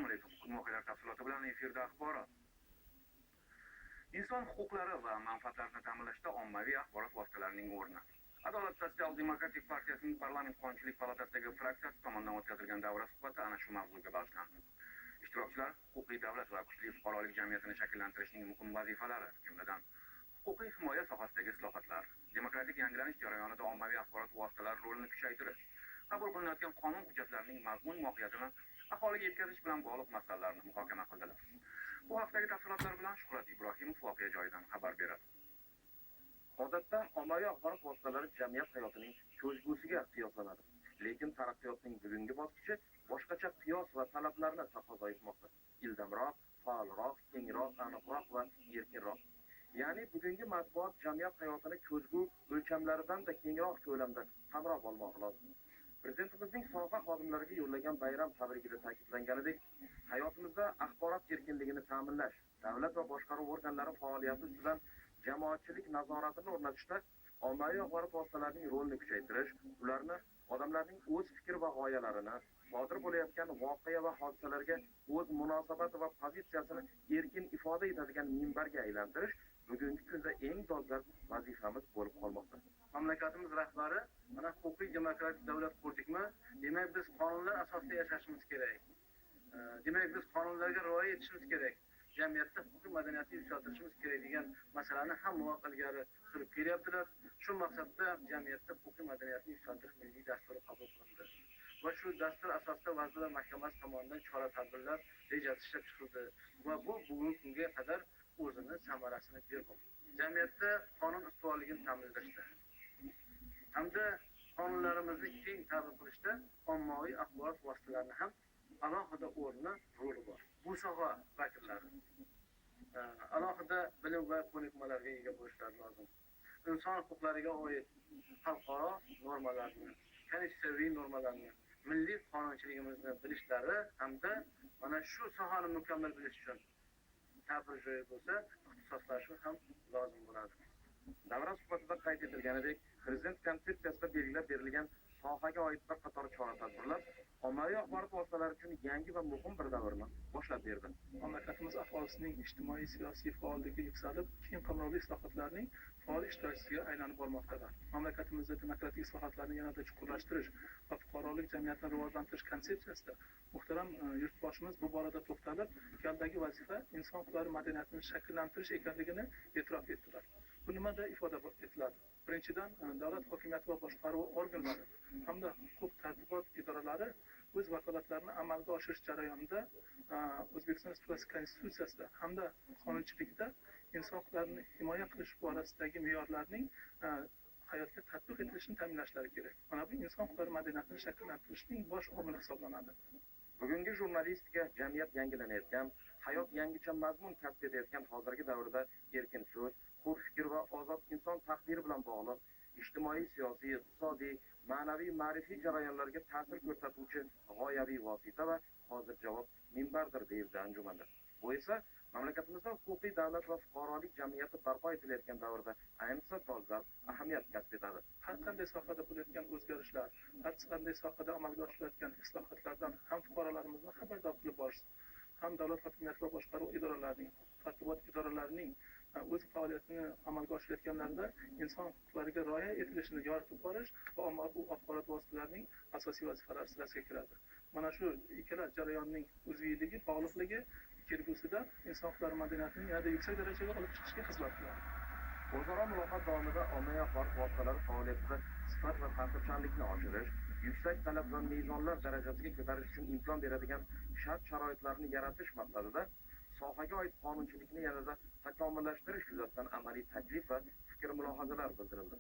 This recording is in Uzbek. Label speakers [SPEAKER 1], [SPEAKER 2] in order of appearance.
[SPEAKER 1] Assalomu alaykum. Kun voqealar tafsiloti bilan efirda axborot. Inson huquqlari va manfaatlarini ta'minlashda ommaviy axborot vositalarining o'rni. Adolat sotsial-demokratik partiyasining parlament qonunchilik palatasidagi fraksiyasi tomonidan o'tkazilgan davra suhbati ana shu mavzuga bag'ishlandi. Ishtirokchilar huquqiy davlat va kuchli fuqarolik jamiyatini shakllantirishning muhim vazifalari, jumladan huquqiy himoya sohasidagi islohotlar, demokratik yangilanish jarayonida ommaviy axborot vositalari rolini kuchaytirish, qabul qilinayotgan qonun hujjatlarining mazmun mohiyatini aholiga yetkazish bilan bog'liq masalalarni muhokama qildilar. Bu haqdagi tafsilotlar bilan Shuhrat Ibrohimov voqea joyidan xabar beradi.
[SPEAKER 2] Odatda ommaviy axborot vositalari jamiyat hayotining ko'zgusiga qiyoslanadi. Lekin taraqqiyotning bugungi bosqichi boshqacha qiyos va talablarni taqozo etmoqda. Ildamroq, faolroq, kengroq, aniqroq va erkinroq. Ya'ni bugungi matbuot jamiyat hayotini ko'zgu o'lchamlaridan-da kengroq ko'lamda qamrab olmoq lozim. Prezidentimizning soha xodimlariga yo'llagan bayram tabrigida ta'kidlanganidek, hayotimizda axborot erkinligini ta'minlash, davlat va boshqaruv organlari faoliyati ustidan jamoatchilik nazoratini o'rnatishda ommaviy axborot vositalarining rolini kuchaytirish, ularni odamlarning o'z fikr va g'oyalarini, sodir bo'layotgan voqea va hodisalarga o'z munosabati va pozitsiyasini erkin ifoda etadigan minbarga aylantirish bugungi kunda eng dolzarb vazifamiz bo'lib qolmoqda.
[SPEAKER 3] Mamlakatimiz rahbari mana huquqiy demokratik davlat qurdikmi, demak biz qonunlar asosida yashashimiz kerak. Demak biz qonunlarga rioya etishimiz kerak. Jamiyatda huquqiy madaniyatni yuksaltirishimiz kerak degan masalani hamma vaqt ilgari surib kelyaptilar. Shu maqsadda jamiyatda huquqiy madaniyatni yuksaltirish milliy dasturi qabul qilindi. Va shu dastur asosida Vazirlar Mahkamasi tomonidan chora-tadbirlar rejasi ishlab chiqildi va bu bugungi kunga qadar o'zini samarasini bermoqda. Jamiyatda qonun ustuvorligini ta'minlashda hamda qonunlarimizni keng targ'ib qilishda ommaviy axborot vositalarini ham alohida o'rni, roli bor. Bu soha vakillari alohida bilim va ko'nikmalarga ega bo'lishlari lozim. Inson huquqlariga oid xalqaro normalarni, konstitutsiyaviy normalarni, milliy qonunchiligimizni bilishlari hamda mana shu sohani mukammal bilish uchun ta'bir joyi bo'lsa, ixtisoslashuv ham lozim bo'ladi.
[SPEAKER 2] Davra suhbatida qayd etilganidek, Prezident konsepsiyasida belgilab berilgan sohaga oid bir qator chora-tadbirlar ommaviy axborot vositalari uchun yangi va muhim bir davrni boshlab berdi.
[SPEAKER 4] Mamlakatimiz aholisining ijtimoiy siyosiy faolligi yuksalib, keng qamrovli islohotlarning faol ishtirokchisiga aylanib bormoqdadir. Mamlakatimizda demokratik islohotlarni yanada chuqurlashtirish va fuqarolik jamiyatini rivojlantirish konsepsiyasida muhtaram yurtboshimiz bu borada to'xtalib, galdagi vazifa inson huquqlari madaniyatini shakllantirish ekanligini e'tirof etdilar. Bu nimada ifoda etiladi? Birinchidan, davlat hokimiyati va boshqaruv organlari hamda huquq tartibot idoralari o'z vakolatlarini amalga oshirish jarayonida O'zbekiston Respublikasi Konstitutsiyasida hamda qonunchilikda inson huquqlarini himoya qilish borasidagi me'yorlarning hayotga tatbiq etilishini ta'minlashlari kerak. Mana bu inson huquqlari madaniyatini shakllantirishning bosh omili hisoblanadi.
[SPEAKER 2] Bugungi jurnalistika jamiyat yangilanayotgan, hayot yangicha mazmun kasb etayotgan hozirgi davrda erkin so'z, hur fikr va ozod inson taqdiri bilan bog'liq ijtimoiy, siyosiy, iqtisodiy, ma'naviy, ma'rifiy jarayonlarga ta'sir ko'rsatuvchi g'oyaviy vosita va hozir javob minbardir deyildi anjumanda. Bu esa mamlakatimizda huquqiy davlat va fuqarolik jamiyati barpo etilayotgan davrda ayniqsa dolzarb ahamiyat kasb etadi.
[SPEAKER 4] Har qanday sohada bo'layotgan o'zgarishlar, har qanday sohada amalga oshirilayotgan islohotlardan ham fuqarolarimizni xabardor qilib borish, ham davlat hokimiyati va boshqaruv idoralarining, huquq tartibot idoralarining o'z faoliyatini amalga oshirayotganlarida inson huquqlariga rioya etilishini yoritib borish va ommaviy axborot vositalarining asosiy vazifalari sirasiga kiradi. Mana shu ikkala jarayonning uzviyligi, bog'liqligi kelgusida inson huquqlari madaniyatini yanada yuksak darajaga olib chiqishga xizmat qiladi.
[SPEAKER 2] O'zaro muloqot davomida ommaviy axborot vositalari faoliyatida sifat va ta'sirchanlikni oshirish, yuksak talab va mezonlar darajasiga ko'tarish uchun imkon beradigan shart-sharoitlarni yaratish maqsadida sohaga oid qonunchilikni yanada takomillashtirish yuzasidan amaliy taklif va fikr-mulohazalar bildirildi.